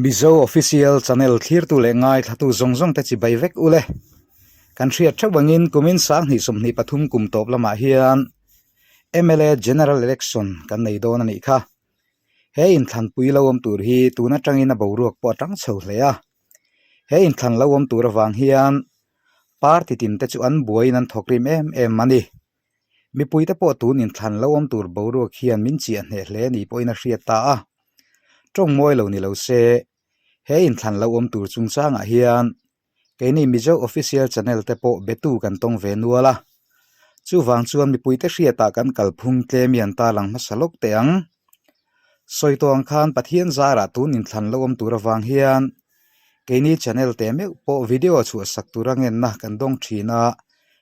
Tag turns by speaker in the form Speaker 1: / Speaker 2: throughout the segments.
Speaker 1: Mizo Official Channel thlirtu leh ngaithlatu zawng zawng te chibai vek u le. Kan hriat theuh angin kumin sanghnih 23 kum tawp lamah hian mla General Election kan nei dawn a nih kha. He inthlanpui lo awm tur hi tun atangin a boruak pawh a tang chho hle a. He inthlan lo awm tur avang hian party tin te chu an buaiin an thawk rim em em a ni. Mipuite pawh tun inthlan lo awm tur boruak hian min chiah hneh hle ni pawhin a hriat ta a. Tawng mawi lo ni lo se, he inthlan lo awm tur chungchangah hian keini Mizo Official Channel te pawh betu kan tawng ve nual a. Chuvang chuan mipuite hriatah kan kalphung tlem i an tarlang hmasa lawk teh ang. Sawi tawh ang khan Pathian zarah tun inthlan lo awm tur avang hian Keini channel te meuh pawh video chhuah sak tura ngenna kan dawng thin a,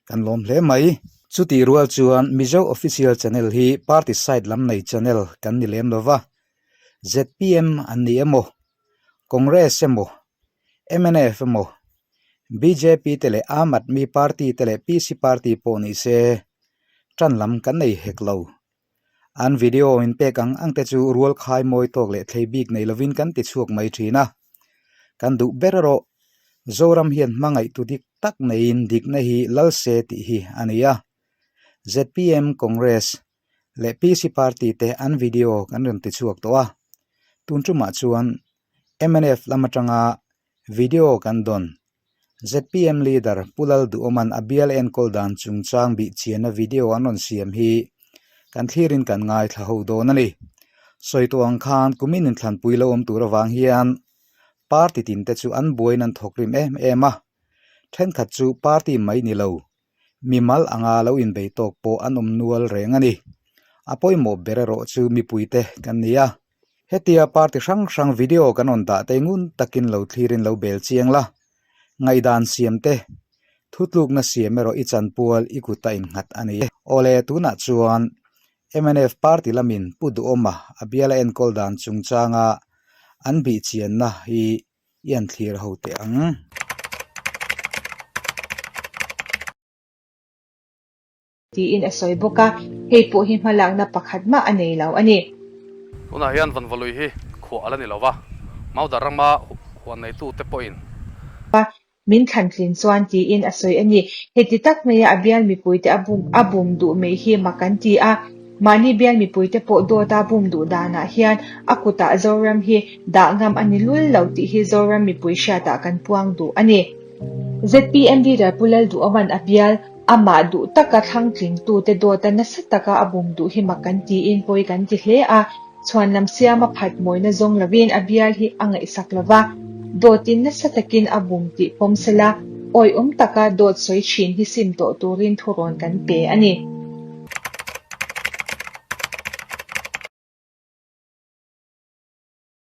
Speaker 1: kan lawm hle mai. Chutih rual chuan Mizo Official Channel hi party side lam nei channel kan ni lem lova, zpm an ni emaw, Congress emaw, mnf emaw, bjp te leh Aam Aadmi Party te leh PC Party pawh ni se, tan lam kan nei hek lo. An video in pek ang ang te chu rual khai mawi tawk leh thlei bik nei lovin kan ti chhuak mai thin a. Kan duh ber erawh Zoram hian hmangaihtu dik tak neiin dikna hi lal se tih hi a ni a. Zpm, Congress leh PC party te an video kan rawn ti chhuak tawh a. Tun tumah chuan mnf lam atanga video kan dawn Zpm leader Pu Lalduhawma'n a bial enkawl dan chungchang bihchianna video an rawn siam hi kan thlirin kan ngaithla ho dawn a ni. Sawi tawh ang khan kumin inthlanpui lo awm tur avang hian party tin te chu an buaiin an thawk rim em em a, thenkhat chu party mai ni lo, mimal anga lo inbei tawk pawh an awm nual reng a ni. A pawimawh ber erawh chu mipuite kan ni a. Hetia party hrang hrang video kan rawn dah te ngun takin lo thlirin lo bel chiang la, ngaihdan siam te, thutlukna siam erawh i chanpual i kut a innghat a ni. Awle tunah chuan mnf party lamin Pu Duhawma a biala enkawl dan chungchanga an bihchianna hi i an thlir ho teh ang.
Speaker 2: Tiin a sawi bawk a, hei pawh hi hmalakna pakhat mah a nei lo a ni.
Speaker 3: Tunah hian Vanvalui hi khuah a la ni lo va, Maudar rama huan neitute pawhin.
Speaker 2: Min thlan tlin chuan tiin a sawi a ni. Heti tak maia a bial mipuite a bum a bum duh mai hi mak an ti a. Mahni bial mipuite pawh dawta bum duh danah hian a kutah Zoram hi dah ngam a ni lul lo tih hi Zoram mipui hriatah kan puang duh a ni. Zpm leader Pu Lalduhawma'n a bial Amah duh taka thlang tlingtute dawta nasa taka a bum duh hi mak kan tiin pawi kan ti hle a, chhuanlam siama phat mawina zawng lovin a bial hi a ngaihsak lo va, dawtin nasa takin a bum tih pawm sela, awihawm taka dawt sawi thin hi sim tawh turin thurawn kan pe a ni.